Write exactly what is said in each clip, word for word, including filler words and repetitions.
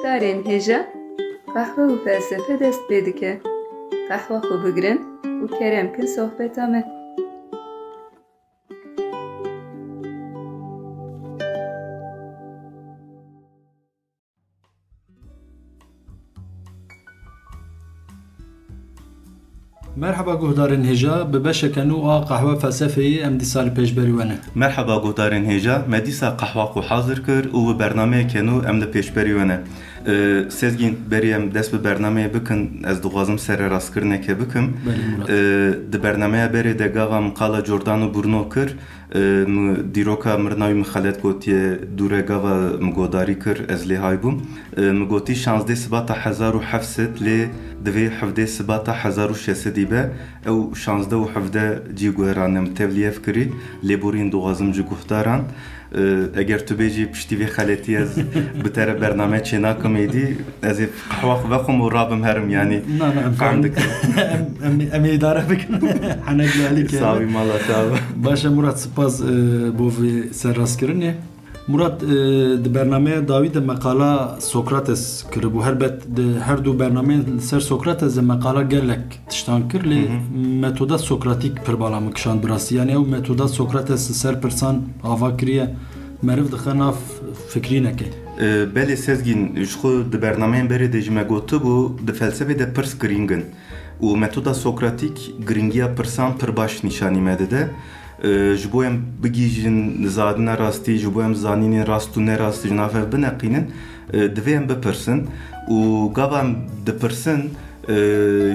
Darên hêja, qehwe û felsefe dest pê dike. Qehwa xwe bigirin û kerem kin sohbeta me. Merheba guhdarên hêja, bi beşeke nû a Qehwe Felsefeyê em dîsa li pêşberî we ne. Merheba guhdarên hêja, me dîsa qehwa xwe hazir kir û bi bernameyeke nû em li pêşberî we ne. Ee, Sezgîn, berî em dest bi bernameyê bikin, ez dixwazim sererastkirineke bikim. Belê Murat. Ee, di bernameya berê de gava min qala Giordano Bruno kir, Ee, mi dîroka mirina wî min xelet gotiye, dûre gava min godarî kir, ez lê hay bûm. Ee, min gotî şazdeh Sibata hezar û heft sed, lê divê hevdeh Sibata hezar û şeş sedî be. Ew şazdeh û hevdeh cî guherane, min tevlî ev kirî, lêborîn dixwazim ji guhdaran. Ee, eger tu bêjî piştî vê xeletî ez bi te re bername çênakim êdî, ez ê qehwa xwe vexwim û rabim herim, yanî Na, na, em fehm karin. dikim. Em, em, em ê îdare bikin. Henek li alî Sağ keve. ol, mala, sağ ol. Baş e Murat, spas, e, bo vê serrastkirinê. Murat, e, di bernameya dawî de me qala Sokrates kiribû. Herbet di her du bernameyên li ser Sokrates de me qala gelek tiştan kir, lê Hı hı. metoda Sokratîk pir bala min kişand bi rastî. Yanî ew metoda Sokrates li ser pirsan ava kiriye, meriv dixe nav fikrînekê. E, belê Sezgîn, ji xwe di bernameyên berê de jî me gotibû, di felsefê de pirs girîng in. Û metoda Sokratîk girîngiya pirsan pir baş nîşanî me dide. E, ji bo em bigihîjin zarina rastî, ji bo em zanînên rast û nerast ji nav hev bineqînin, e, divê em bipirsin. Û gava em dipirsin, e,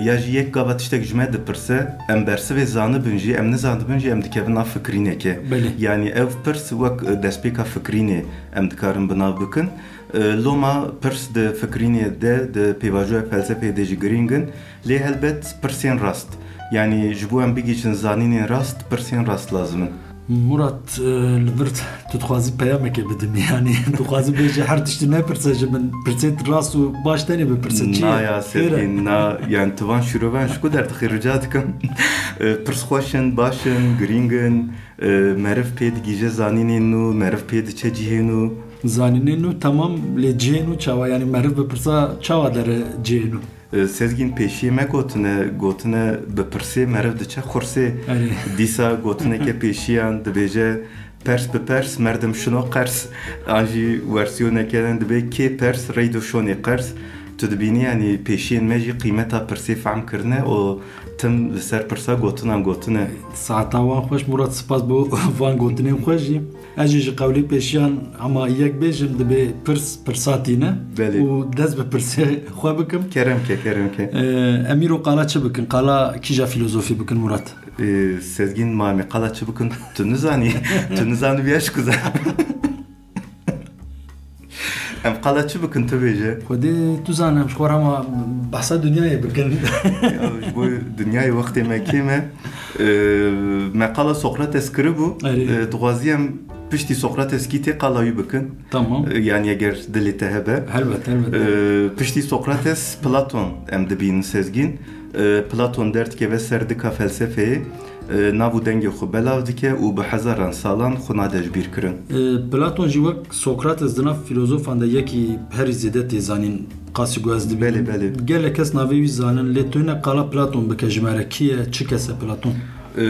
ya jî yek gava tiştek ji me dipirse, em bersivê zanibin jî, em nizanibin jî, em dikevin nav fikrînekê. Belê. Yanî ev pirs wek, e, destpêka fikrînê em dikarin bi nav bikin. E, loma pirs di fikrînê de, di pêvajoya felsefeyê de jî girîng in. Lê helbet pirsên rast. Yanî ji bo em bigihîjin zanînên rast, pirsên rast lazim in. Murat, e, li vir tu dixwazî peyamekê bidimî. Yanî tu dixwazî bêjî her tiştî nepirse ji min. Pirsên rast û baş tenê bipirse. Çi ye? Na ya Xêr e. Sezgîn, na. Yanî tu van şîrovan ji ku derdixî, rica dikim. E, pirs xweş in, baş in, girîng in. E, meriv pê digihîje zanînên nû, meriv pê diçe cihê nû. Zanînên nû temam, lê cihê nû çawa? Yanî meriv bi pirsa çawa dere cihê nû? E, Sezgîn, pêşiyê me gotine, gotine bi pirsê meriv diçe xursê. Erê. Dîsa gotineke pêşiyan dibêje, pers bi pers merdim şino qers. An jî wersiyoneke din dibê, kê pers reydo şonê qers. Tu dibînî, yanî pêşiyên me jî qîmeta pirsê fehm kirine û tim li ser pirsa gotinan gotine. Saeta wan xweş Murat, spas bo van gotinên xweş jî. Ez jî ji qewlê pêşiyan hema yek bêjim, dibê pirs pirsa tîne Belê. û dest bi pirsê xwe bikim. Kerem ke, kerem ke. Ee, em îro qala çi bikin? Qala kîja fîlozofî bikin Murat? Ee, Sezgîn, ma em ê qala çi bikin? Tu nizanî. Tu nizanî viya ji ku ze- Em qala çi bikin, tu bêje? Xwedê tu zane, em ji xwe re hema behsa dinyayê bikin. Ya, ji bo dinyayê wextê me kêm e. Ee, me qala Sokrates kiribû. Erê. Ee, dixwazî em piştî Sokrates kî tê qala wî bikin. Tamam. Ee, yanî eger dilê te hebe. Helbet, helbet. Ee, piştî Sokrates Platon em dibînin Sezgîn. Ee, Platon derdikeve ser dika felsefeyê. Ee, nav û dengê xwe belav dike û bi hezaran salan xwe nade ji bîr kirin. Ee, Platon jî wek Sokrates di nav fîlozofan de yekî herî zêde tê zanîn, qasî ku ez dibînim. Belê, belê. Gelek kes navê wî zanin, lê tu hinek qala Platon bike ji me re, kî ye, çi kes e Platon? Ee,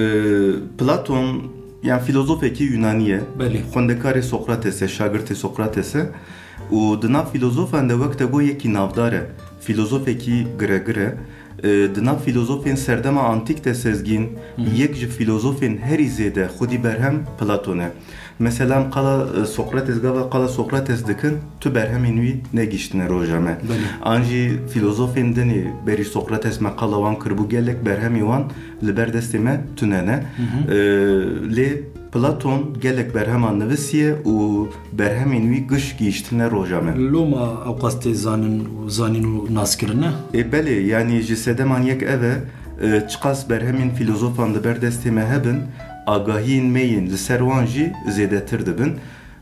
Platon, yan fîlozofekî Yunanî ye. Belê. Xwendekarê Sokrates e, şagirtê Sokrates e. Û di nav fîlozofan de wek te got yekî navdar e. Fîlozofekî giregir e. E, di nav fîlozofên serdema antîk de Sezgîn, Hı hı. yek ji fîlozofên herî zêde xwedî berhem Platon e. Mesela em qala, e, Sokrates, gava qala Sokrates dikin, tu berhemên wî negihîştine roja me. Belê. An jî fîlozofên dinê berî Sokrates me qala wan kiribû, gelek berhemê wan li ber destê me tune ne. Hı hı. E, lê Platon gelek berheman nivisiye û berhemên wî giş gihîştine roja me. Loma ewqas tê zanin û, zanîn û naskirine? Ê belê, yanî ji sedeman yek ev e, e, çiqas berhemên fîlozofan li ber destê me hebin, agahiyên me yên li ser wan jî zêdetir dibin.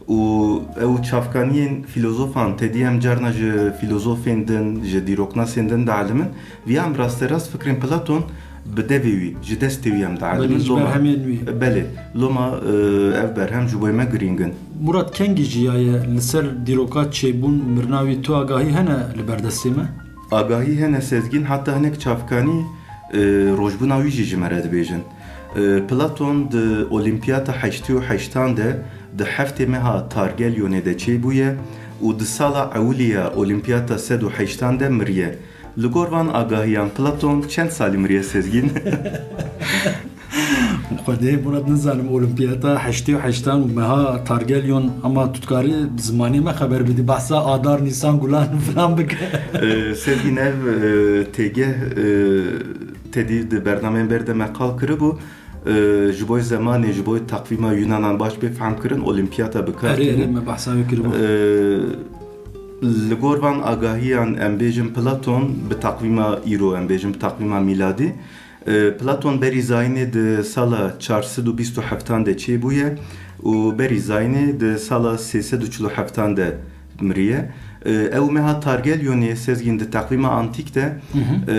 Û ew çavkaniyên fîlozofan, tedî em carna ji fîlozofên din, ji dîroknasên din dielimin, viya em rasterast fikrên Platon Bi devê wî, ji destê wî em dielimin. Belê, ji loma berhemên wî. Belê, loma, e, ev berhem ji bo me girîng in. Murat, kengî jiyaye, li ser dîroka çêbûn û mirina wî tu agahî hene li ber destê me? Agahî hene Sezgîn, heta hinek çavkanî, e, rojbûna wî jî ji me re dibêjin. E, Platon di Olimpiyata heştê û heştan de di heftê meha Targelyonê de çêbûye û di sala ewilî ya Olimpiyata sed û heştan de miriye. Li gor van agahiyan Platon çend salî miriye Sezgîn? Xwedê Murat, nizanim, Olimpiyata heştê û heştan û meha Targelyon, ama tu dikarî bi zimanê me xeber bidî, behsa Adar, Nîsan, Gulan filan bike. Ee, Sezgîn, ev, e, têgeh, e, tedî di bernameyên ber de me qal kiribû. E, ji bo zemanê, ji bo takvîma Yunanan baş bê fehm kirin, Olimpiyata bi kar Erê, erê, tînin. Me behsa wê kiribû. E, li gor van agahiyan em bêjin Platon bi takvîma îro, em bêjin bi takvîma mîladî. E, Platon berî zayînê di sala çar sed û bîst û heftan de çêbûye û berî zayînê di sala sê sed û çil û heftan de miriye. E, ew meha Targelyonê, Sezgîn, di teqvîma antîk de, Hı hı. e,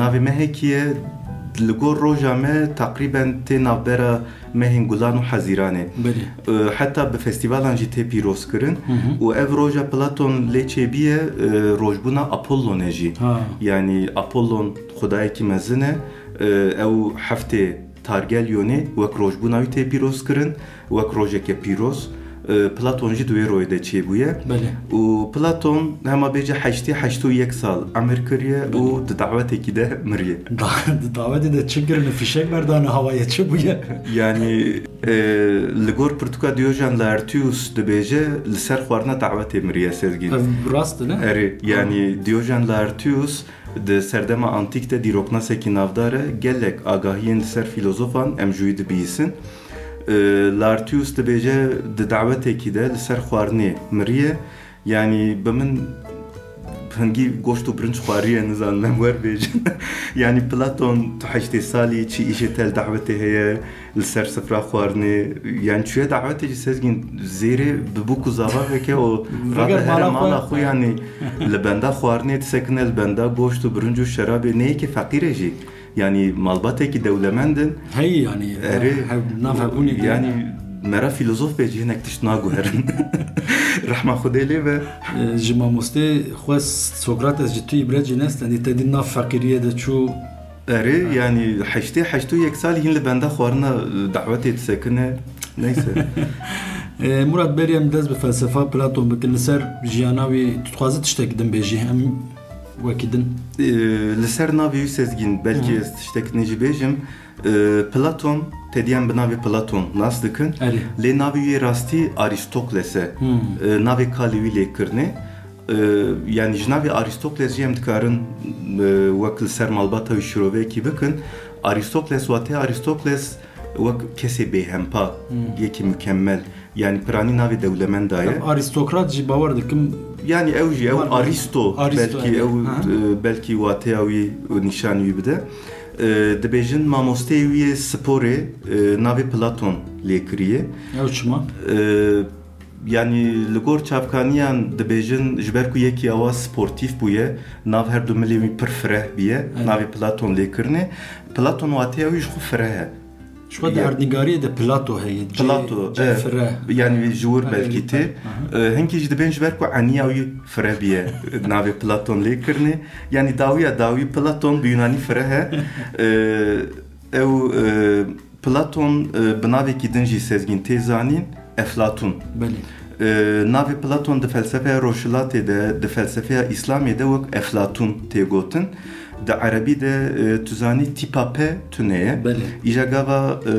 navê mehekî ye, li gor roja me teqrîben tê navbera mehên Gulan û Hezîranê. Belê. E, heta bi festîvalan jî tê pîrozkirin Hı hı. û ev roja Platon lê çêbîye, e, rojbûna Apollonê jî. Ha. Yanî Apollon xwedayekî mezin e, e, ew heftê Targelyonê wek rojbûna wî tê pîrozkirin, wek rojeke pîroz. E, Platon jî di wê royê de çêbûye. Belê. Û Platon hema bêje heştê, heştê û yek sal emir kiriye û Belê. di dawetekî de miriye. Da-, di dawetê de çi kirine, fîşek berdane hawayê, çi bûye? Yanî, e, li gor pirtûka Diyojen Laertius dibêje, li ser xwarina dawetê miriye Sezgîn. Ev rast e, ne? Erê, yanî Diyojen Laertius di serdema antîk de dîroknasekî navdar e, gelek agahiyên li ser fîlozofan em ji wî dibihîsin. E, Laertius dibêje, di dawetekî de li ser xwarinê miriye. Yanî bi min hingî goşt û birinc xwariye, nizanim em wer bêjin. Yanî Platon, tu heştê salî, çi îşê te li dawetê heye, li ser sifra xwarinê, yanî çûye dawetê jî Sezgîn zêrê bi bûk û zava veke û Veger rabe here mala mala xwe. xwe, yanî li benda xwarinê disekine, li benda goşt û birinc û şerabê, ne yekê feqîr e jî. Yanî malbatekî dewlemend in. Heyî, yanî, Erê, hev-, nav hebûnê de. yanî mera fîlozof bê jî hinek tişt naguherin. Rehma Xwedê lê be. E, ji mamostê xwe Sokrates ji tu îbret jî nestendî, te dî nav feqîriyê de çû. Erê, yanî heştê, heştê û yek salî hîn li benda xwarina, e, dawetê disekine. Neyse. E, Murat, berî em dest bi felsefa Platon bikin, li ser jiyana wî tu dixwazî tiştekî din bêjî, em wekî din? E, li ser navê wî Sezgîn, belkî Hı hı. ez tiştekî din jî bêjim. E, Platon, tedî em bi navê Platon nas dikin. Erê. Lê navê wî yê rastî Aristokles e. Hı. E, navê kalê wî lê kirine. E, yanî ji navê Aristokles jî em dikarin, e, wek li ser malbata wî şiroveyekî bikin. Aristokles, watê Aristokles wek kesê bêhempa, Hmm. yekî mukemmel. Yanî piranî navê dewlemenda ye. Em aristokrat jî bawer dikim. Yanî ew jî, ew Var- Aristo, Aristo, belkî evet. ew, Aha. e, belkî wateya wî û nîşanî wî bide. E, dibêjin mamosteyê wî yê sporê, e, navê Platon lê kiriye. Ew çima? E, Yanî li gor çavkaniyan dibêjin, ji ber ku yekî awa sportîf bûye, nav her du milên wî pir fireh bûye, Evet. navê Platon lê kirine. Platon wateya wî ji xwe fireh e. Ji xwe di Ye- erdnîgariyê de Plato heye, cê, Plato, cê e, fireh. yanî ji wir Evet, belkî tê. aha. E, hinkî jî dibên ji ber ku eniya wî fireh bûye, navê Platon lê kirine. Yanî dawiya dawî Platon bi Yunanî fireh e. E, ew, e, Platon, e, bi navekî din jî Sezgîn tê zanîn, Eflatûn. Belê. E, navê Platon di felsefeya Rojhilatê de, di felsefeya Îslamê de wek Eflatûn tê gotin. Di erebî de, e, tu zanî tîpa P tune ye. Belê. Îja gava, e,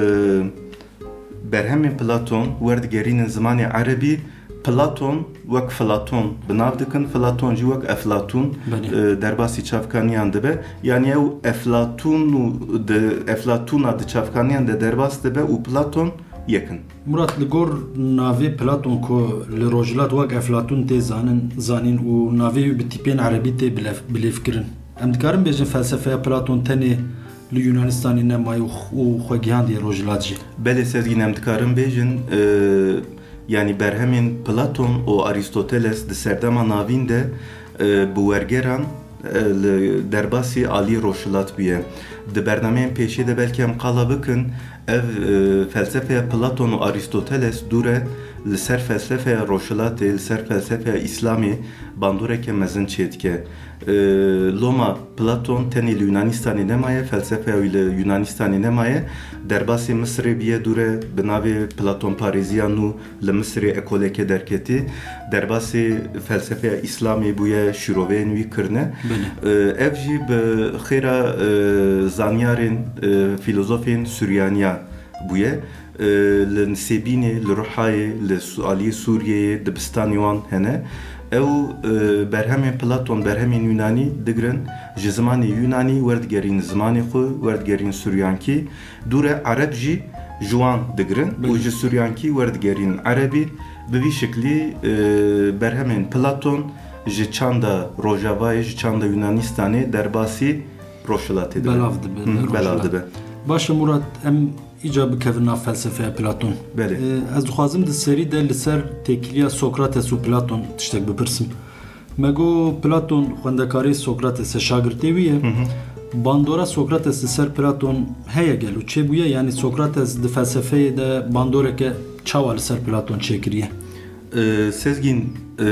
berhemên Platon werdigerînin zimanê erebî, Platon wek Flaton bi nav dikin, Flaton jî wek Eflatûn, Belê. e, derbasî çavkaniyan dibe. Yanî ew Eflatûn û di, Eflatûna di çavkaniyan de derbas dibe û Platon yek in. Murat, li gor navê Platon ku li Rojhilat wek Eflatûn tê zanin, zanîn û navê wî bi tîpên erebî tê bilêv-, bilêvkirin. Em dikarin bêjin felsefeya Platon tenê li Yunanistanê nemaye û x-, û xwe gihandiye Rojhilat jî? Belê Sezgîn, em dikarin bêjin, e, yanî berhemên Platon û Aristoteles di serdema navîn de, e, bi wergeran, e, li derbasî aliyê Rojhilat bûye. Di bernameyên pêşî de belkî em qala bikin, ev, e, felsefeya Platon û Aristoteles dû re li ser felsefeya Rojhilatê, li ser felsefeya Îslamê bandoreke mezin çêdike. E, loma Platon tenê li Yunanistanê nemaye, felsefeya wî li Yunanistanê nemaye, derbasî Misirê bûye dû re bi navê Platonparêziya nû li Misirê ekoleke derketî, derbasî felsefeya Îslamê bûye, şîroveyên wî kirine. Belê. E, ev jî bi xêra, e, zanyarên, e, fîlozofên Suryaniya bûye. E, li Nisêbînê, li Ruhayê, li Su-, aliyê Sûriyeyê dibistanê wan hene. Ew, e, berhemên Platon, berhemên Yunanî digirin, ji zimanê Yunanî werdigerîn zimanê xwe, werdigerîn Suryankî. Dû re Ereb jî ji wan digirin û Belê. ji Suryankî werdigerîn Erebî. Bi vî şiklî, e, berhemên Platon ji çanda Rojavayê, ji çanda Yunanistanê derbasî Rojhilatê dibe. Belav dibe, Hı, belav Rojhilat. dibe. Baş e Murat, em îca bikevin nav felsefeya Platon. Belê. E, ez dixwazim di serî de li ser têkiliya Sokrates û Platon tiştek bipirsim. Me got Platon xwendekarê Sokrates e, şagirtê wî ye. Hı hı. Bandora Sokrates li ser Platon heye gelo? Çêbûye? Yanî Sokrates di felsefeyê de bandoreke çawa li ser Platon çêkiriye? Ee, Sezgîn, e,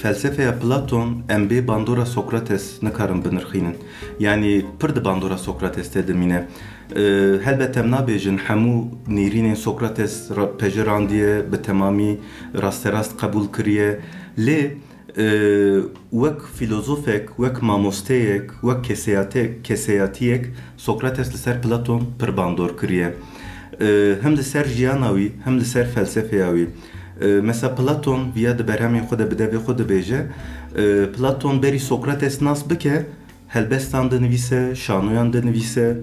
felsefeya Platon em bê bandora Sokrates nikarin binirxînin. Yanî pir di bandora Sokrates de dimîne. Ee, helbet em nabêjin hemû nêrînên Sokrates ra-, pejirandiye, bi temamî rasterast qebûl kiriye. Lê Ee, wek fîlozofek, wek mamosteyek, wek keseyate-, keseyatiyek Sokrates li ser Platon pir bandor kiriye. Ee, hem li ser jiyana wî, hem li ser felsefeya wî. Ee, mesela Platon viya di berhemên xwe de bi devê xwe dibêje, ee, Platon berî Sokrates nas bike, helbestan dinivîse, şanoyan dinivîse.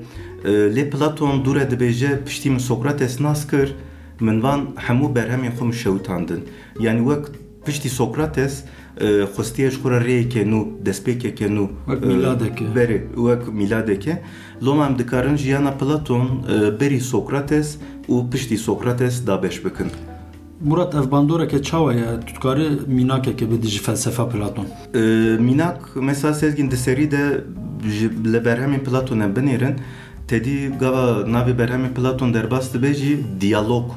E, lê Platon dû re dibêje, piştî min Sokrates nas kir, min van hemû berhemên xwe min şewitandin. Yanî wek piştî Sokrates, e, xwestiye ji xwe re rêyeke nû, destpêkeke nû, Wek e, mîladeke. Berê, wek mîladeke. Loma em dikarin jiyana Platon, e, berî Sokrates û piştî Sokrates dabeş bikin. Murat, ev bandoreke çawa ye? Tu dikarî mînakeke bidî ji felsefa Platon? Ee, mînak, mesela Sezgîn di serî de ji, li berhemên Platon em binêrin, tedî gava navê berhemê Platon derbas dibe jî diyalog.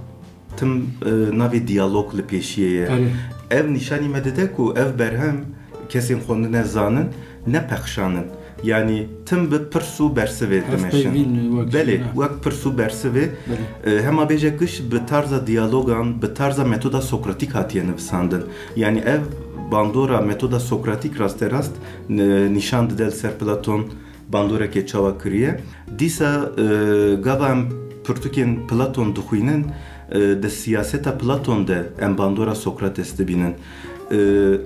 Tim, e, navê diyalog li pêşiyê ye. Erê. Ev nîşanî me dide ku ev berhem kesên xwendine zanin, ne pexşan in. Yanî tim bi pirs û bersivê dimeşin. Hevpeyvîn wek Belê, jî, ne? wek pirs û bersivê. Belê. E, hema bêje giş bi tarza diyalogan, bi tarza metoda Sokratîk hatiye nivisandin. Yanî ev bandora metoda Sokratîk rasterast, e, nîşan dide li ser Platon bandoreke çawa kiriye. Dîsa, e, gava em pirtûkên Platon dixwînin, e, di siyaseta Platon de em bandora Sokrates dibînin. E,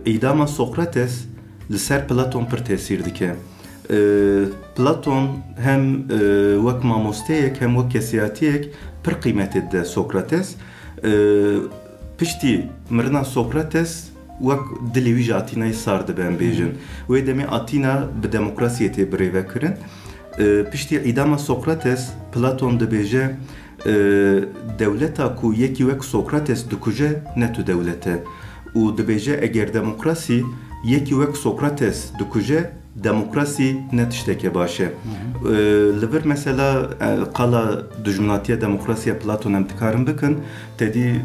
îdama Sokrates li ser Platon pir tesîr dike. E, Platon hem, e, wek mamosteyek hem wek kesiyatiyek pir qîmetê dide Sokrates. E, piştî mirina Sokrates wek dilê wî ji Atînayê sar dibe, em bêjin. Wê demê Atîna bi demokrasiyê tê birêvekirin. E, piştî îdama Sokrates, Platon dibêje, e, dewleta ku yekî wek Sokrates dikuje ne tu dewlet e. Û dibêje eger demokrasî yekî wek Sokrates dikuje, demokrasî ne tişteke baş e. Hı hı. E, li vir mesela, e, qala dijminatiya demokrasiya Platon em dikarin bikin. Tedî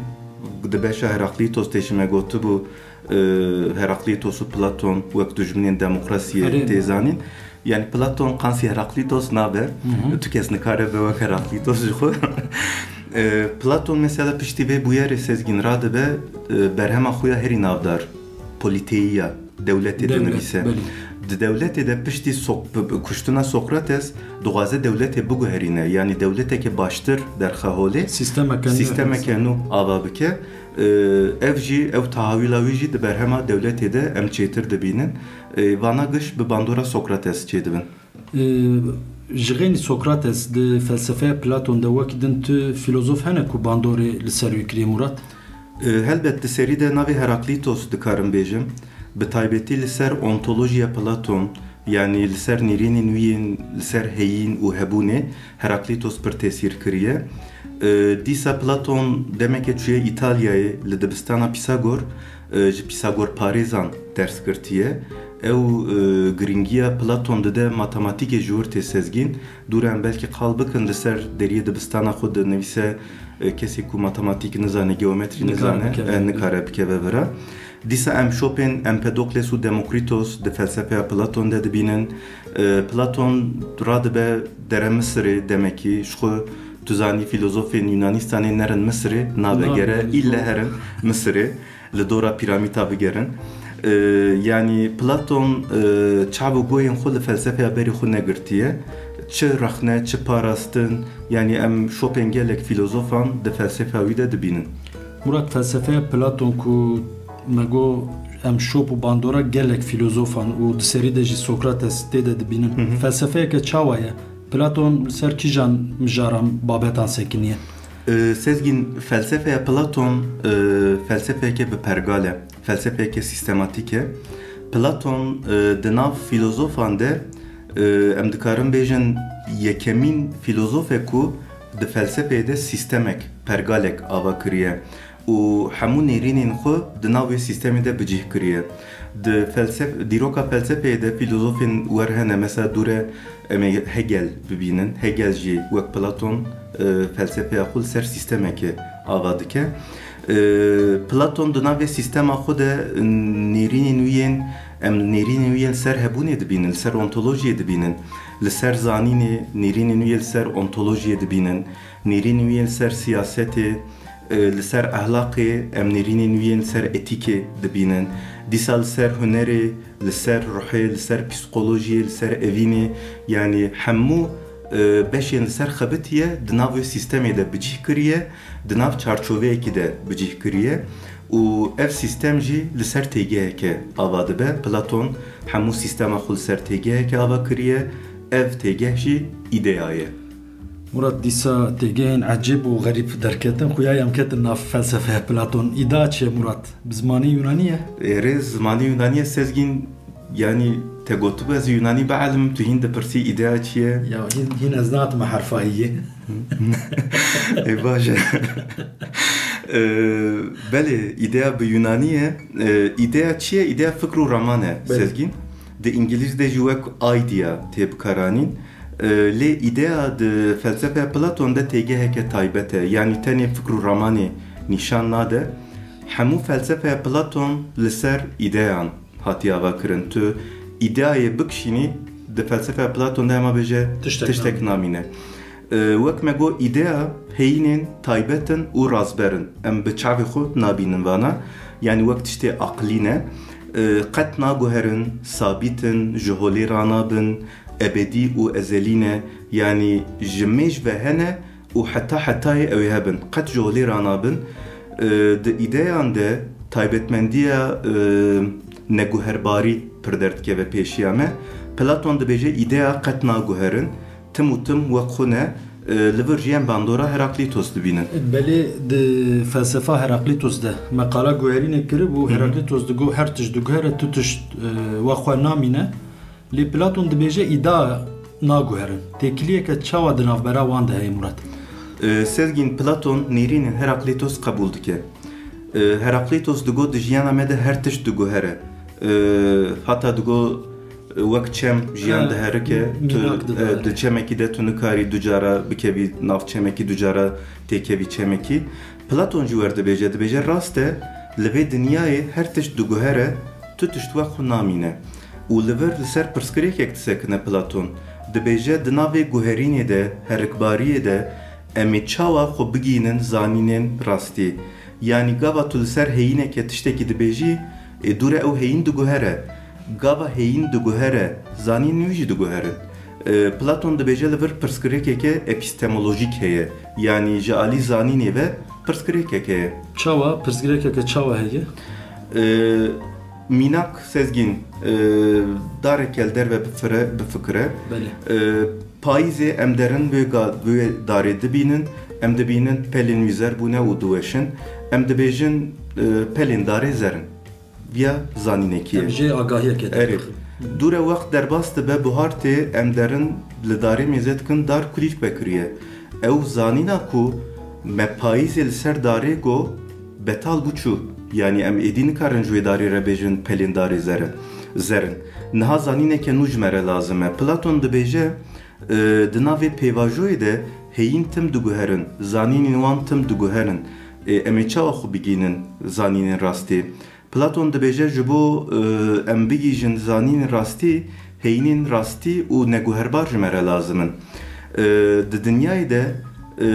di beşa Heraklitos tê jî me gotibû, e, Heraklitos û Platon wek dijminên demokrasiyê Erê. tê zanîn. Yani Platon qansî Heraklitos nabe. Hı hı. Tu kes nikare be wek Heraklitos ji xwe. E, Platon mesela piştî vê bûyerê Sezgîn radibe, e, berhema xwe ya herî navdar, politeyiya dewletê Dewlet, dinivîse. belê. Di dewletê de piştî Sok-, bi, bi kuştina Sokrates dixwaze dewletê biguherîne. Yani dewleteke baştir derxe holê. Sîstemeke nû Sîstemeke nû ava bike. E, ev jî, ev tahawîla wî jî di berhema dewletê de em çêtir dibînin. E, vana giş bi bandora Sokrates çêdibin. Ee, Ji xênî Sokrates di felsefeya Platon de wekî din tu fîlozof hene ku bandorê li ser wî kiriye, Murat? Ee, helbet di serî de navê Heraklitos dikarim bêjim. Bi taybetî li ser ontolojiya Platon, yanî li ser nêrînên wî yên li ser heyîn û hebûnê Heraklitos pir tesîr kiriye. Ee, dîsa Platon demeke çûye Îtalyayê li dibistana Pîsagor, e, ji Pîsagorparêzan ders girtiye. Ew, e, giringiya Platon dide matematîkê ji wir tê Sezgîn. Dûre em belkî qal bikin li ser deriyê dibistana xwe dinivîse, e, kesê ku matematîk nizane, geometrî Nikare nizane, bikeve. e, nikare bikeve vira. Dîsa em şopên Empedokles û Demokritos di felsefeya Platon de dibînin. E, Platon radibe dere Misirê demekî, ji xwe tu zanî fîlozofên Yunanistanê nerin Misirê, nabe Nabe, gere yani îlle bu herin Misirê, li dora pîramîta bigerin. E, yanî Platon, e, çav û guhên xwe li felsefeya berê xwe negirtiye. Çi rexne, çi parastin, yanî em şopên gelek fîlozofan di felsefeya wî de dibînin. Murat, felsefeya Platon ku me got em şop û bandora gelek fîlozofan û di serî de jî Sokrates tê de dibînin. Hı hı. Felsefeyeke çawa ye? Platon li ser kîjan mijaran, babetan sekiniye? E, Sezgîn, felsefeya Platon, e, felsefeyeke bi pergal e, felsefeyeke sîstematîk e. Platon, e, di nav fîlozofan de, e, em dikarin bêjin yekemîn fîlozof e ku di felsefeyê de sîstemek, pergalek ava kiriye û hemû nêrînên xwe di nav wê sîstemê de bi cih kiriye. Di felsef-, dîroka felsefeyê de fîlozofên wer hene, mesela dûre em ê Hegel bibînin. Hegel jî wek Platon, e, felsefeya xwe li ser sîstemekê ava dike. E, Platon di nav vê sîstema xwe de nêrînên wî yên, em nêrînên wî yên li ser hebûnê dibînin, li ser ontolojiyê dibînin, li ser zanînê, nêrînên wî yên li ser ontolojiyê dibînin, nêrînên wî yên li ser siyasetê, e, li ser ehlaqê, em nêrînên wî yên li ser etîkê dibînin. Dîsa li ser hunerê, li ser ruhê, li ser psîkolojiyê, li ser evînê, yanî hemû, e, beşên li ser xebitiye, di nav wê sîstemê de bi cih kiriye, di nav çarçoveyekî de bi cih kiriye û ev sîstem jî li ser têgeheke ava dibe. Platon hemû sîstema xwe li ser têgeheke ava kiriye. Ev têgeh jî îdeya ye. Murat, dîsa têgehên ecêb û xerîb derketin, xuya em ketin nav felsefeya Platon. Îda çi ye, Murat? Bi zimanê Yunanî ye? Êrê, zimanê Yunanî ye, Sezgîn, yanî te gotibû ez Yunanî bielmim, tu hîn dipirsî îdeya çi ye? Ya, hîn, hîn ez nehatime herfa îyê. Ê, baş e. Ee, belê, îdeya bi Yunanî ye. Ee, îdeya çi ye? Îdeya fikr û raman e, Belê. Sezgîn. Di îngilîz de jî wek idea tê bikaranîn. Ee, lê îdeya di felsefeya Platon de têgeheke taybet e. Yanî tenê fikr û ramanê nîşan nade. Hemû felsefeya Platon li ser îdeyan hatiye avakirin. Tu îdeayê bikişînî, di felsefeya Platon de hema bêje Tiştek tiştek namîne. namîne. Ee, wek me got, îdeya heyînên taybet in û razber in. Em bi çavê xwe nabînin vana. Yanî wek tiştê aqilî ne. Ee, qet naguherin, sabît in, ji holê ranabin, ebedî û ezelî ne. Yanî ji mêj ve hene û heta hetayê ew ê hebin. Qet ji holê ranabin. Ee, di îdeyan de taybetmendiya, ee, neguherbarî pir derdikeve pêşiya me. Platon dibêje, îdeya qet naguherin. Tim û tim wek xwe ne, e, li vir jî em bandora Heraklîtos dibînin. Belê, di felsefa Heraklîtos de me qala guherînê kiribû, Hı hı. Heraklîtos digot, her tişt diguhere, tu tişt, e, wek xwe namîne. Lê Platon dibêje, îda naguherin. Têkiliyeke çawa di navbera wan de heye, Murat? E, Sezgîn, Platon nêrînên Heraklîtos qebûl dike. E, Heraklîtos digot, di jiyana me de her tişt diguhere. E, hata digot, wek çem jiyan He, diherike, tu, mînak didare. e, di çemekî de tu nikarî du cara bikevî nav çemekî, du cara têkevî çemekî. Platon jî wer dibêje, dibêje, rast e, li vê dinyayê her tişt diguhere, tu tişt wek xwe namîne. Û li vir li ser pirsgirêkek disekine Platon. Dibêje, di nav vê guherînê de, herikbariyê de, em ê çawa xwe bigihînin zanînên rastî? Yanî gava tu li ser heyîneke tiştekî dibêjî, ê dûre ew heyîn diguhere. Gava heyîn diguhere, zanînên wî jî diguherin. E, Platon dibêje li vir pirsgirêkeke epistemolojîk heye. Yanî ji alî zanînê ve pirsgirêkek heye. Çawa? Pirsgirêkeke çawa heye? E, Mînak Sezgîn, e, dareke li derve bifire-, bifikire. Belê. E, Payîzê em derin wê ga-, wê darê dibînin, em dibînin pelên wî zer bûne û diweşin. Em dibêjin, e, pelên darê zer in. Viya zanînekî ye. Em jê agahiyeke Erê. derdixin. Dûre wext derbas dibe, buhar tê, em derin li darê mêze dikin, dar kulîlk vekiriye. Ew zanîna ku me payîzê li ser darê got, Betal bû çû. Yanî em êdî nikarin ji wê darê re bêjin pelên darê zer in, zer in. Niha zanîneke nû ji me re lazim e. Platon dibêje, e, di nav vê pêvajoyê de heyîn tim diguherin, zanînên wan tim diguherin. E, em ê çawa xwe bigihînin zanînên rastî? Platon dibêje, ji bo, e, em bigihîjin zanînên rastî, heyînên rastî û neguherbar ji me re lazim in. E, di dinyayê de, e,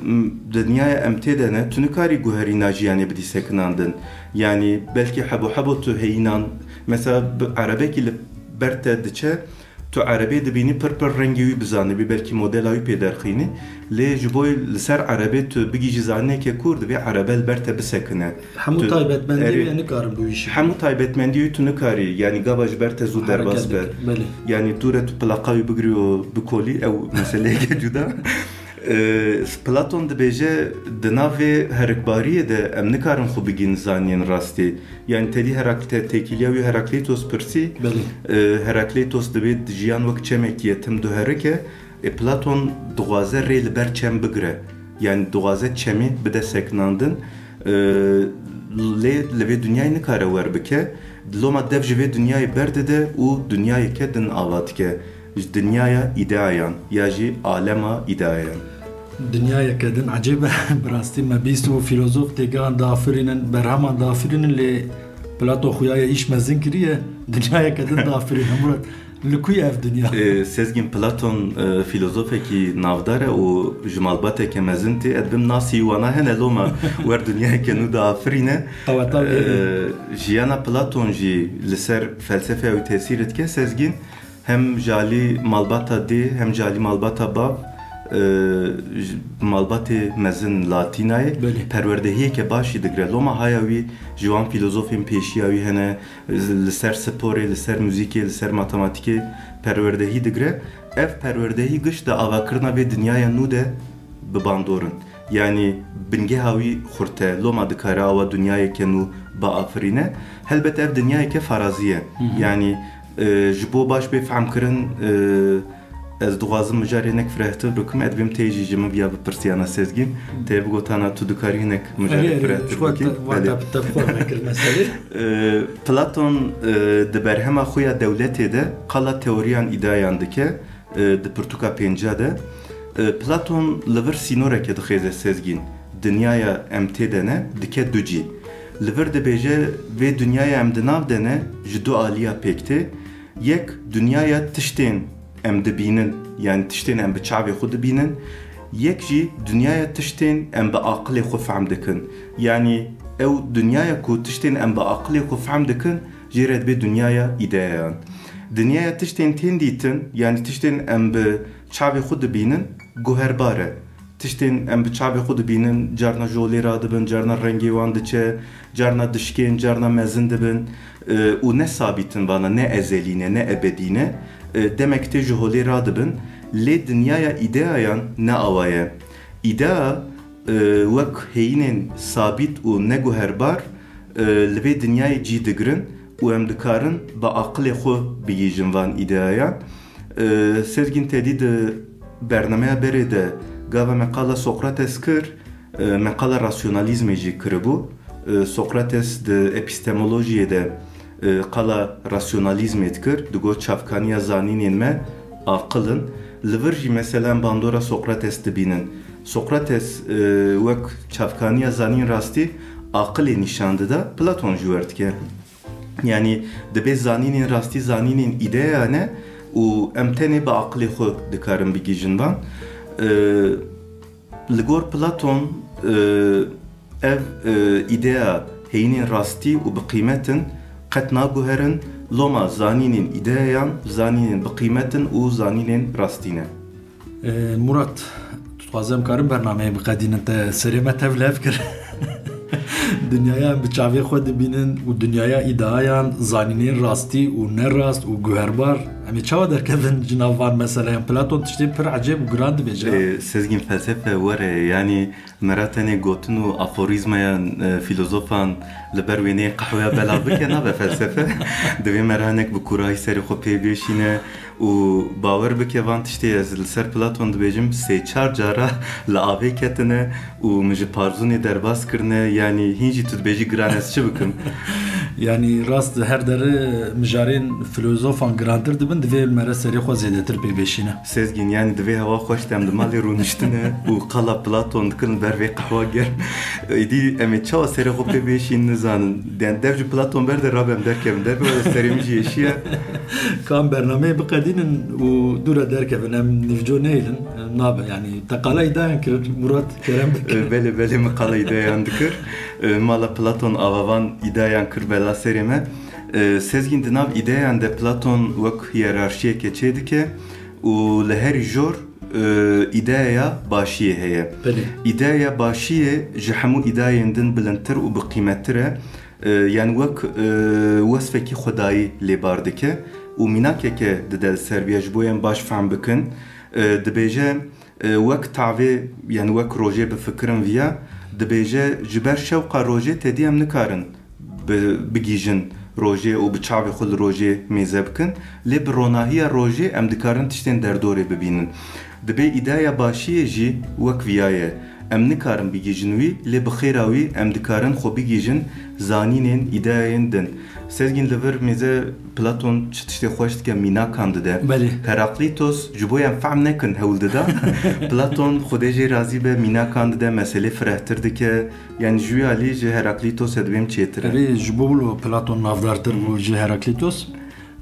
m-, di dinyaya em tê de ne, tu nikarî guherîna jiyanê bidî sekinandin. Yanî belkî hebo hebo tu heyînan, mesela bi erebekî li ber te diçe, tu erebê dibînî pir pir rengê wî bizanibî, belkî modela wî pê derxînî. Lê ji bo li ser erebê tu bigihîjî zanîneke kûr, divê erebe li ber te bisekine. Hemû Tu- taybetmendiyê erê. wê nikarin bihuşî. Hemû taybetmendiyê wî tu nikarî, yanî gava ji ber te zû derbas be. Belê. Yanî dûre tu plaqa wî bigirî û bikolî, ew meseleyeke cuda. Ee, Platon dibêje, di nav vê herikbariyê de em nikarin xwe bigihîn zanînên rastî. Yanî tedî Herakl-, te-, têkiliya wî Herakleitos pirsî. Belê. Ee, Herakleitos dibê jiyan wek çemekî ye, tim duherik e. E, Platon dixwaze rê li ber çem bigire. Yanî dixwaze çemê bide sekinandin. E, lê li vê dinyayê nikare wer bike. Loma dev ji vê dinyayê berdide û dinyayeke din ava dike. Ji dinyaya îdeayan ya jî alema îdeayan. Dinyayeke din ecêb e. Bi rastî me bîst û filozof têgehan diafirînin, berheman diafirînin, lê Platon xuya ye îş mezin kiriye. Dinyayeke din diafirînin. Murat, li ku ye ev dinya? E, Sezgîn, Platon, e, filozofekî navdar e û ji malbateke mezin tê. Ez dibim nasî wana hene, loma wer dinyayeke nû diafirîne. Qeweta wê heye. E, jiyana Platon jî li ser felsefeya wî tesîr dike, Sezgîn. Hem ji alî malbata dê, hem ji alî malbata bav, e, ji malbatê mezin Latînayê Belê. perwerdehiyeke baş jî digire. Loma haya wî ji wan filozofên pêşiya wî hene, li ser sporê, li ser muzîkê, li ser matematîkê perwerdehî digire. Ev perwerdehî giş di avakirina vê dinyaya nû de bi bandor in. Yanî bingeha wî xurt e, loma dikare awa dinyayeke nû biafirîne. Helbet ev dinyayeke farazî ye. Hı hı. Yanî, e, ji bo baş bê fehmkirin, e, ez dixwazim mijarê hinek firehtir bikim, ez dibêm tê jî ji min viya bipirsiya, na Sezgîn. Tê bigotana tu dikarî hinek mijarê Erê, erê, firehtir ji xwe bikî. te, Belê. te, te bi xwe vekir meselê. E, Platon, e, di berhema xwe ya Dewletê de qala teoriyan îdeayan dike, e, di pirtûka pênca de. E, Platon li vir sînoreke dixêze, Sezgîn. Dinyaya em tê de ne, dike du cî. Li vir dibêje, vê dinyaya em di nav de ne, ji du aliya pêk tê. Yek, dinyaya tiştên em dibînin, yanî tiştên em bi çavê xwe dibînin. Yek jî dinyaya tiştên em bi aqilê xwe fehm dikin. Yanî ew dinyaya ku tiştên em bi aqilê xwe fehm dikin, jê re dibê dinyaya îdeayan. Dinyaya tiştên tên dîtin, yanî tiştên em bi çavê xwe dibînin, guherbar e. Tiştên em bi çavê xwe dibînin, carna ji holê radibin, carna rengê wan diçe, carna dişkên, carna mezin dibin, e, û ne sabît in vana, ne ezelî ne, ne ebedî ne. E, demek tê ji holê radibin, lê dinyaya îdeayan ne awa ye. Îdea, e, wek heyînên sabît û neguherbar, e, li vê dinyayê cî digirin û em dikarin bi aqilê xwe bigihîjin van îdeayan. E, Sezgîn, te dî di bernameya berê de gava me qala Sokrates kir, e, me qala rasyonalîzmê jî kiribû. E, Sokrates di epistemolojiyê de, e, qala rasyonalîzmê dikir, digot çavkaniya zanînên me aqil in. Li vir jî mesela em bandora Sokrates dibînin. Sokrates, e, wek çavkaniya zanîn rastî aqilê nîşan dida, Platon ji wer dike. Yanî dibê zanînên rastî zanînên îdeya ne û em tenê bi aqilê xwe dikarin bigihîjin van. E, Li gor Platon, e, ev, e, îdeya heyînên rastî û bi qîmet in qet naguherin, loma zanînên îdeayan zanînên bi qîmet in û zanînên rastî ne. E, Murat, tu dixwazî em karin bernameyê biqedînin, te serê me tevlihev kir. Dinyaya em bi çavê xwe dibînin û dinyaya îdeayan, zanînên rastî û nerast û guherbar, Em ê çawa derkevin ji nav van meseleyan? Platon tiştên pir ecêb û giran dibêje. Ê, Sezgîn, felsefe were, yanî me re tenê gotin û aforîzmeyan, e, filozofan li ber wêneyên qehweya belav bike, nabe felsefe. Divê me re hinek bi kûrayî serê xwe pê bêşîne û bawer bike van tiştê ez li ser Platon dibêjim sê çar cara li avê ketine û min ji parzûnê derbas kirine, yanî hîn jî tu dibêjî giran, ez çi bikim? Yanî rast her deri mijarên filozofan girantir dibin, divê me re serê xwe zêdetir pê bêşîne. Sezgîn, yanî divê hewa xweş te em di malê rûniştine û qala Platon dikin li ber vê qehwa germ. Êdî em ê çawa serê xwe pê bêşînin nizanin. Yani dev ji Platon berde rabe em derkevin. Derkevin serê min jî êşiye. Ka em bernameyê biqedînin û dû re derkevin, em nîvco neyilin, nabe. Yanî te qala îdayan kir, Murat, kerem bike. E, belê, belê, min qala îdayan dikir. E, mala Platon ava van îdayan kir bela serê me. E, Sezgîn, di nav îdayan de Platon wek hiyerarşiyeke çêdike û li herî jor, e, îdeya başiyê heye. Belê. Îdeya başiyê ji hemû îdayên din bilindtir û bi qîmettir e. E, yani wek, e, wesfekî xwedayî lê bar dike û mînakeke dide li ser vê ya ji bo em baş fehm bikin. E, dibêje, e, wek tavê, yani wek rojê bifikirin viya, dibêje, ji ber şewqa rojê tedî em nikarin bi-, bigihîjin rojê û bi çavê xwe li rojê mêze bikin, lê bi ronahiya rojê em dikarin tiştên derdorê bibînin. Dibê îdeya başiyê jî wek viya ye. Em nikarin bigihîjin wî, lê bi xêra wî em dikarin xwe bigihîjin zanînên, îdeyayên din. Sezgîn, li vir mêze Platon çi tiştê xweş dike, mînakan dide. Belê. Heraklitos, ji bo em fehm nekin, hewl dida. Platon, Xwedê jê razî be, mînakan dide, meselê firehtir dike. Yani ji wî alî ji Heraklitos e dibêm çêtir e. Erê, ji bo wilo Platon navdartir bû ji Heraklitos.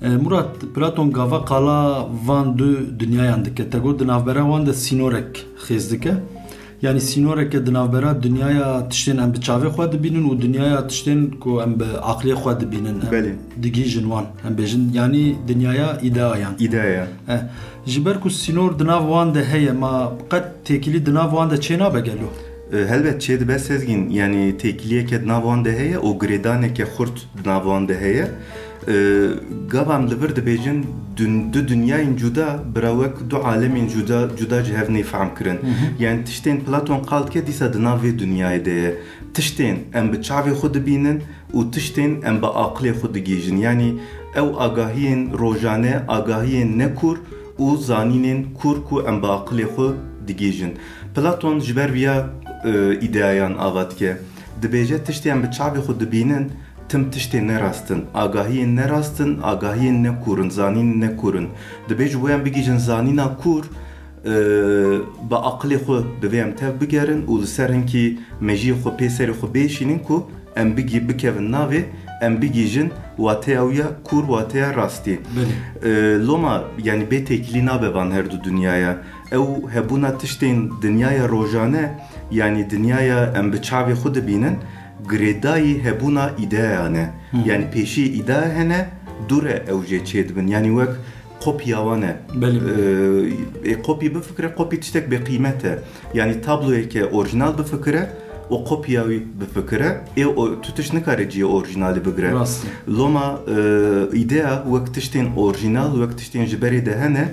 E, Murat, Platon gava qala van du dinyayan dike. Te got di navbera wan de sînorek xêz dike. Yani sînoreke di navbera dinyaya tiştên em bi çavê xwe dibînin û dinyaya tiştên ku em bi aqlê xwe dibînin, em Belê. digihîjin wan, em bêjin, yani dinyaya îdeayan. Îdeayan. Eh, ji ber ku sînor di nav wan de heye, ma qet têkilî di nav wan de çê nabe gelo? E, helbet çê dibe Sezgîn, yani têkiliyeke di nav wan de heye û girêdaneke xurt di nav wan de heye. E, gava em li vir dibêjin dun-, du dinyayên cuda, bira wek du alemên cuda, cuda ji hev nê fehm kirin. Hı hı. Yani tiştên Platon qal dike dîsa di nav vê dinyayê de ye. Tiştên em bi çavê xwe dibînin û tiştên em bi aqilê xwe digihîjin. Yani ew agahiyên rojane, agahiyên nekûr û zanînên kûr ku em bi aqilê xwe digihîjin. Platon ji ber viya, e, îdeayan ava dike. Dibêje tiştê em bi çavê xwe dibînin, tim tiştê nerast in. Agahiyên nerast in, agahiyên nekûr in, zanînên nekûr in. Dibê ji bo em bigihîjin zanîna kûr, e, bi aqilê xwe divê em tev bigerin û li ser hinkî mejiyê xwe pê serê xwe bêşînin ku em bigî-, bikevin navê, em bigihîjin wateya wî ya kûr, wateya rastî. Belê. E, loma, yani bê têkilî nabe van her du dinyaya. Ew hebûna tiştên dinyaya rojane, yani dinyaya em bi çavê xwe dibînin, girêdayî hebûna îdeayan e. Hı. Yani pêşiyê îdea hene, dû re ew jê çêdibin. Yani wek kopya wan e. Belê. Ee, ê kopî bifikire, kopî tiştek bêqîmet e. Yani tabloyeke orjinal bifikire û kopya wî bifikire, ê o, tu tişt nikare cihê orjinalê bigire. Rast e. Loma, e, îdea wek tiştên orjinal, wek tiştên ji berê de hene,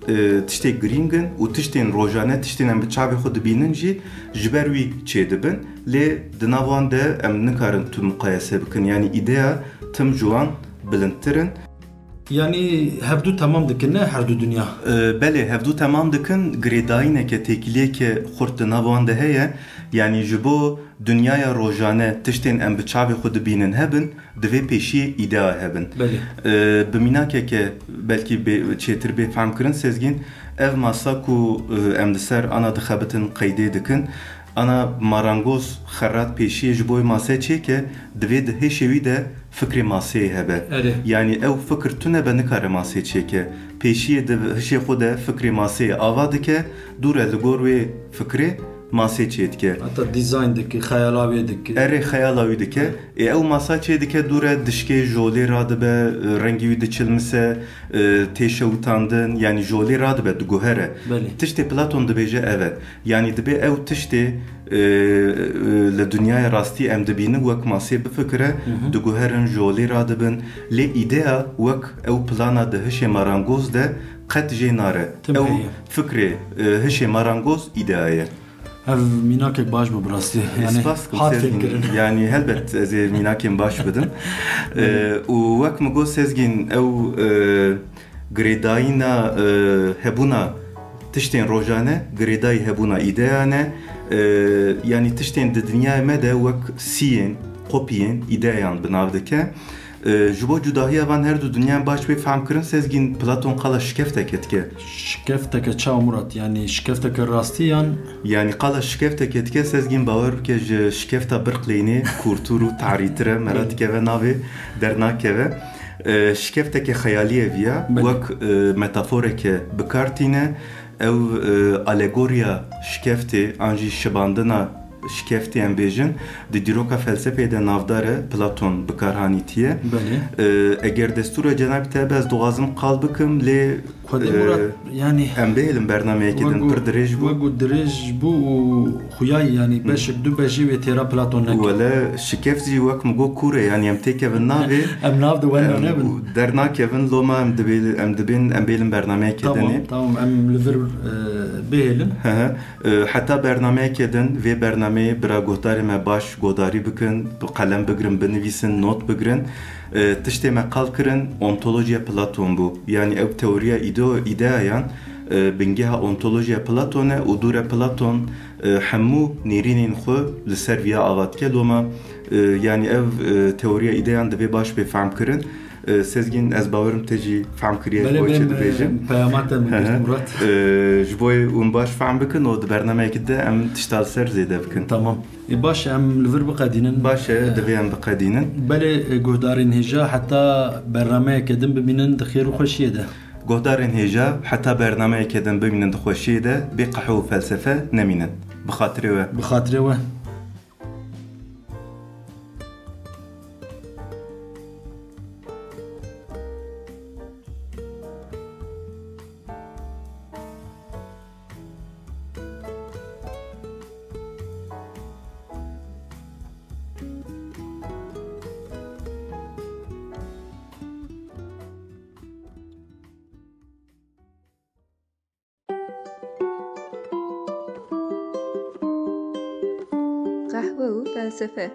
e, tiştê girîng in û tiştên rojane, tiştên em bi çavê xwe dibînin jî ji ber wî çêdibin. Lê di nav wan de em nikarin tu muqayese bikin. Yani îdea tim ji wan bilindtir in. Yanî hevdu temam dikin, ne her du dinya? E, belê, hevdu temam dikin. Girêdayîneke, têkiliyeke xurt di nav wan de heye. Yanî ji bo dinyaya rojane tiştên em bi çavê xwe dibînin hebin, divê pêşiyê îdea hebin. Belê. E, bi mînakeke belkî bê, çêtir bê fehm kirin, Sezgîn, ev masa ku, e, em li ser ana dixebitin, qeydê dikin, ana marangoz xerat pêşiyê ji bo wê mase çêke, divê di hêşê wî de fikrê maseyê hebe. Erê. Yanî ew fikir tune be, nikare masê çêke. Pêşiyê di hişê xwe de fikrê maseyê ava dike, dû re li gor wê fikrê masê çêdike. Heta dîzayn dike, xeyala wê dike. Erê, xeyala wî dike. Ê ew masa çêdike, dû re dişkê jolê radibe, rengî wî diçilmise, e, tê şewitandin, yanî jolê radibe, diguhere. Belê. Tiştê Platon dibêje ev e. Yanî dibê ew tiştê e, e, li dinyaya rastî em dibînin, wek masê bifikire, Hı hı. diguherin, jolê radibin. Lê îdeya wek ew plana di hişê marangoz de qet jê nare. Tim Ew heye. fikrê, e, hişê marangoz îdeya ye. Ev mînakek baş bû bi rastî. Yani Spas dikim, hat Sezgîn. fêmkirin. Yani helbet ez ê mînakên baş bidim. E, û wek min got Sezgîn, ew, e, girêdayîna, e, hebûna tiştên rojane, girêdayî hebûna îdeyan e. E, yani tiştên di dinyayê me de wek siyên, kopiyên îdeyan bi nav dike. E, ji bo cudahiya van her du dinyan baş bê fehm kirin, Sezgîn, Platon qala şikefteke dike. Şikefteke çawa Murat? Yani şikefteke rastî yan? Yani qala şikefteke dike, Sezgîn, bawer bike ji şikefta birqlênê kûrtûr û tarîtir e, me re Belê. dikeve navê dernakeve. E, şikefteke xeyalî ye viya, Belê. wek, e, metaforeke bi kar tîne. Ew, e, alegoriya şikeftê an jî şibandina şikeftê em bêjin, di dîroka felsefeyê de navdar e, Platon bi kar hanîtiye. Belê. E, eger destûr e cenabî te be, ez dixwazim qal bikim, lê, Xwedê e, Murat, yani em bihêlin bernameyekê wek din got, pir dirêj bû. wek got dirêj bû û xuyayî, yani Hı. beşek du beşî wê têra Platon neke. Wele şikeft jî wek min got kûr e, yani em têkevin navê. Em nav di wen Em nebin. dernakevin, loma em dibê-, em dibên, em bêlin bernameyekê Tamam, dinê. tamam, em li vir, e, bihêlin. Hı hı. E, heta bernameyekê din, vê bernameyê bira guhdarê me baş guhdarî bikin, bi qelem bigirin, binivîsin, not bigirin. E, tiştê me qal kirin, ontolojiya Platon bû. Yani ew teoriya îdo-, îdeayan, e, bingeha ontolojiya Platon e û dûre Platon, e, hemû nêrînên xwe li ser viya ava dike. Loma, e, yani ev, e, teoriya îdeyan divê baş bê fehm kirin. E, Sezgîn, ez bawerim te jî fehm kiriye, Belê ji bo bê çi em, dibêjim. e, peyama te min Hı hı. girt, Murat. E, ji bo hûn baş fehm bikin û di bernameyekî de em tişta li ser zêde bikin. Tamam. E, baş, em li vir biqedînin. Baş e, E, divê em biqedînin. Belê, e, guhdarên hêja, heta bernameyeke din bimînin di xêr û xweşiyê de. Guhdarên hêja, heta bernameyeke din bimînin di xweşiyê de, bê qehwe û felsefe nemînin. Bi xatirê we. Bi xatirê we. Qehwe û felsefe.